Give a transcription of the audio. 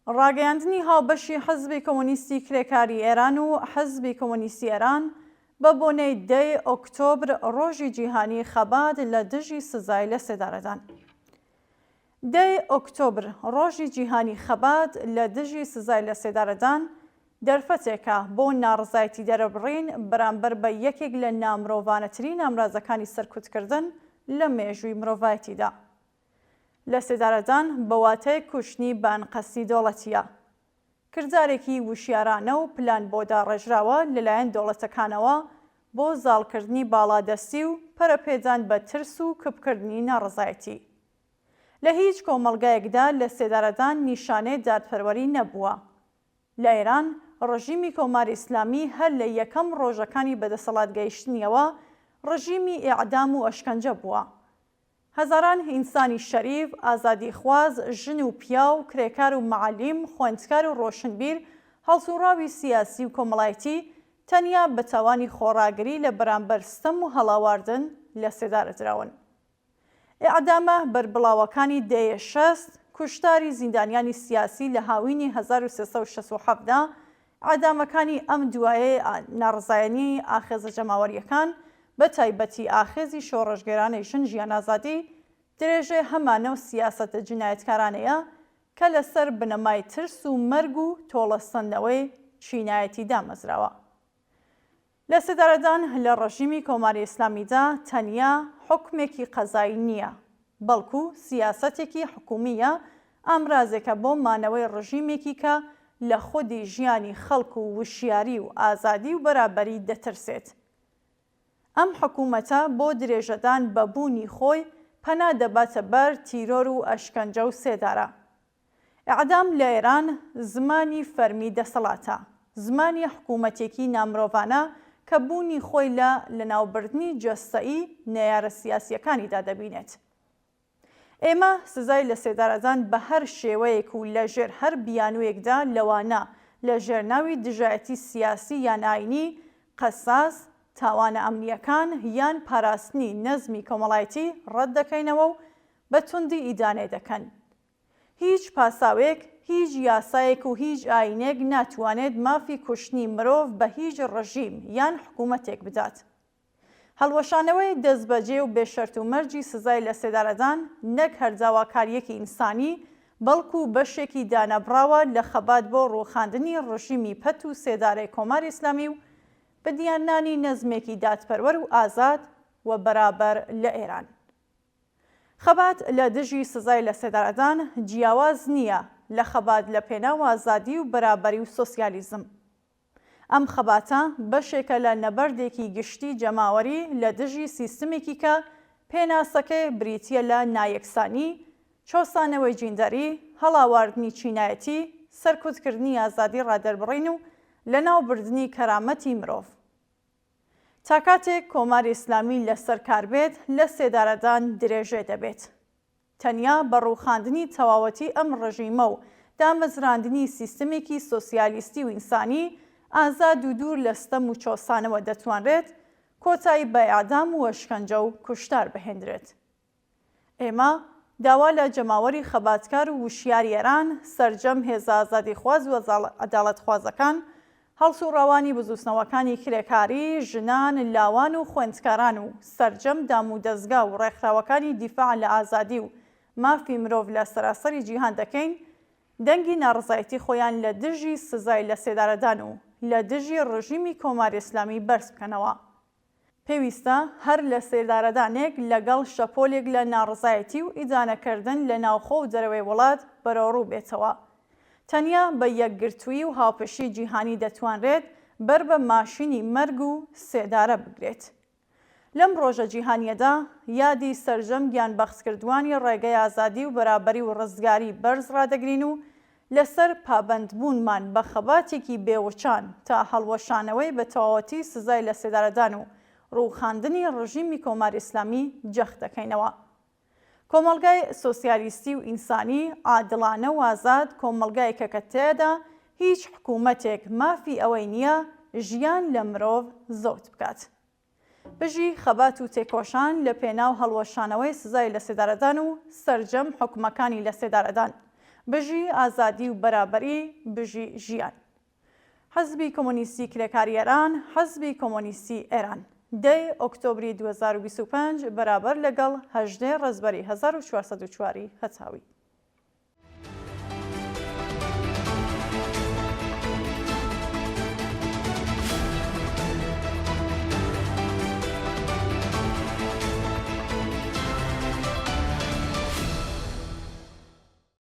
ڕاگەیاندنی هاوبەشی حزبی کۆمۆنیستی کرێکاری ئێران و حزبی کۆمۆنیستی ئێران بە بۆنەی دە ی ئۆکتۆبر ڕۆژی جیهانی خەبات لە دژی سزای لەسێدارەدان. دە ی ئۆکتۆبر ڕۆژی جیهانی خەبات لە دژی سزای لەسێدارەدان دەرفەتێکە بۆ ناڕەزایەتی دەربڕین بەرامبەر بە یەکێک لە نامرۆڤانەترین ئامرازەکانی سەرکوتکردن لە مێژووی مرۆڤایەتیدا. لەسێدارەدان بە واتای کوشتنی بە ئەنقەستی دەوڵەتییە. کردارێکی وشیارانە و پلان بۆ داڕێژراوە لەلایەن دەوڵەتەکانەوە بۆ زاڵکردنی باڵادەستی و پەرەپێدان بە ترس و کپکردنی ناڕەزایەتی. لە هیچ کۆمەڵگایەکدا لەسێدارەدان نیشانەی دادپەروەری نەبووە. لە ئێران ڕژیمی کۆماری ئیسلامی هەر لە یەکەم ڕۆژەکانی بەدەسەڵات گەیشتنیەوە ڕژیمی ئێعدام و ئەشکەنجە بووە. هەزاران ئینسانی شەریف، ئازادیخواز، ژن و پیاو، کرێکار و مەعەلیم، خوێندکار و ڕۆشنبیر، هەڵسووڕاوی سیاسی و کۆمەڵایەتی، تەنیا بە تاوانی خۆڕاگری لە بەرامبەر ستەم و هەڵاواردن لە سێدارە دراون. ئێعدامە بەربڵاوەکانی دەیە 60، کوشتاری زیندانیانی سیاسی لە هاوینی 1367 دا، ئێعدامەکانی ئەم دوایەی ناڕەزایانی ئاخێزە جەماوەرییەکان، بە تایبەتی ئاخێزی شۆڕشگێرانەی ژن ژیان ئازادی، درێژەی هەمان ئەو سیاسەتە جینایەتکارانەیە کە لەسەر بنەمای ترس و مەرگ و تۆڵەسەندنەوەی چینایەتی دامەزراوە. لەسێدارەدان لە ڕژیمی کۆماری ئیسلامیدا تەنیا حوکمێکی قەزایی نییە، بەڵکو سیاسەتێکی حکوومییە، ئامرازێکە بۆ مانەوەی ڕژیمێکی کە لە خودی ژیانی خەڵک و وشیاری و ئازادی و بەرابەری دەترسێت. ئەم حکوومەتە بۆ درێژەدان بە بوونی خۆی پەنا دەباتە بەر تیرۆر و ئەشکەنجە و سێدارە. ئێعدام لە ئێران زمانی فەرمی دەسەڵاتە، زمانی حکوومەتێکی نامرۆڤانە کە بوونی خۆی لە لەناوبردنی جەستەیی نەیارە سیاسییەکانیدا دەبینێت. ئێمە سزای لەسێدارەدان بە هەر شێوەیەک و لە ژێر هەر بیانوویەکدا لەوانە لە ژێر ناوی دژایەتی سیاسی یان ئایینی، قەساس، تاوانە ئەمنییەکان یان پاراستنی نەزمی کۆمەڵایەتی ڕەت دەکەینەوە و بە توندی ئیدانەی دەکەن. هیچ پاساوێک، هیچ یاسایەک و هیچ ئایینێک ناتوانێت مافی کوشتنی مرۆڤ بە هیچ ڕژیم یان حکوومەتێک بدات. هەڵوەشانەوەی دەستبەجێ و بێ شەرت و مەرجی سزای لەسێدارەدان نەک هەر داواکارییەکی ئینسانی، بەڵکو بەشێکی دانەبڕاوە لە خەبات بۆ ڕووخاندنی ڕژیمی پەت و سێدارەی کۆماری ئیسلامی و بنیادنانی نەزمێکی دادپەروەر و ئازاد و بەرابەر لە ئێران. خەبات لە دژی سزای لەسێدارەدان جیاواز نییە لە خەبات لە پێناو ئازادی و بەرابەری و سۆسیالیزم. ئەم خەباتە بەشێکە لە نەبەردێکی گشتی جەماوەری لە دژی سیستمێکی کە پێناسەکەی بریتییە لە نایەکسانی، چەوسانەوەی جیندەری، هەڵاواردنی چینایەتی، سەرکوتکردنی ئازادی ڕادەربڕین و لەناوبردنی کەرامەتی مرۆڤ. تا کاتێک کۆماری ئیسلامی لەسەر کار بێت لە سێدارەدان درێژەی دەبێت. تەنیا بە ڕووخاندنی تەواوەتی ئەم ڕژیمە و دامەزراندنی سیستمێکی سۆسیالیستی و ئینسانی ئازاد و دوور لە ستەم و چەوسانەوە دەتوانرێت کۆتایی بە ئێعدام و ئەشکەنجە و کوشتار بهێندرێت. ئێمە داوا لە جەماوەری خەباتکار و وشیاری ئێران، سەرجەم هێزە ئازادیخواز و عەداڵەتخوازەکان، هەڵسوڕاوانی بزووتنەوەکانی کرێکاری، ژنان، لاوان و خوێندکاران و سەرجەم دامودەزگا و ڕێکخراوەکانی دیفاع لە ئازادی و مافی مرۆڤ لە سەراسەری جیهان دەکەین، دەنگی ناڕەزایەتی خۆیان لە دژی سزای لەسێدارەدان و لە دژی ڕژیمی کۆماری ئیسلامی بەرز بکەنەوە. پێویستە هەر لەسێدارەدانێک لەگەڵ شەپۆلێک لە ناڕەزایەتی و ئیدانەکردن لە ناوخۆ و دەرەوەی وڵات بەرەوڕوو بێتەوە. تەنیا بە یەکگرتوویی و هاوپشتی جیهانی دەتوانرێت بەر بە ماشینی مەرگ و سێدارە بگرێت. لەم ڕۆژە جیهانییەدا یادی سەرجەم گیانبەختکردووانی ڕێگەی ئازادی و بەرابەری و ڕزگاری بەرز ڕادەگرین و لەسەر پابەندبوونمان بە خەباتێکی بێ وچان تا هەڵوەشانەوەی بە تەواوەتی سزای لەسێدارەدان و ڕووخاندنی ڕژیمی کۆماری ئیسلامی جەخت دەکەینەوە. کۆمەڵگای سۆسیالیستی و ئینسانی، عادڵانە و ئازاد کۆمەڵگایەکە کە تیادا هیچ حکوومەتێک مافی ئەوەی نییە ژیان لە مرۆڤ زەوت بکات. بژی خەبات و تێکۆشان لە پێناو هەڵوەشانەوەی سزای لەسێدارەدان و سەرجەم حوکمەکانی لەسێدارەدان. بژی ئازادی و بەرابەری، بژی ژیان. حزبی کۆمۆنیستی کرێکاری ئێران، حزبی کۆمۆنیستی ئێران. دە ی ئۆکتۆبری 2025 بەرابەر لەگەڵ 18 ڕەزبەری 1404 ی هەتاوی.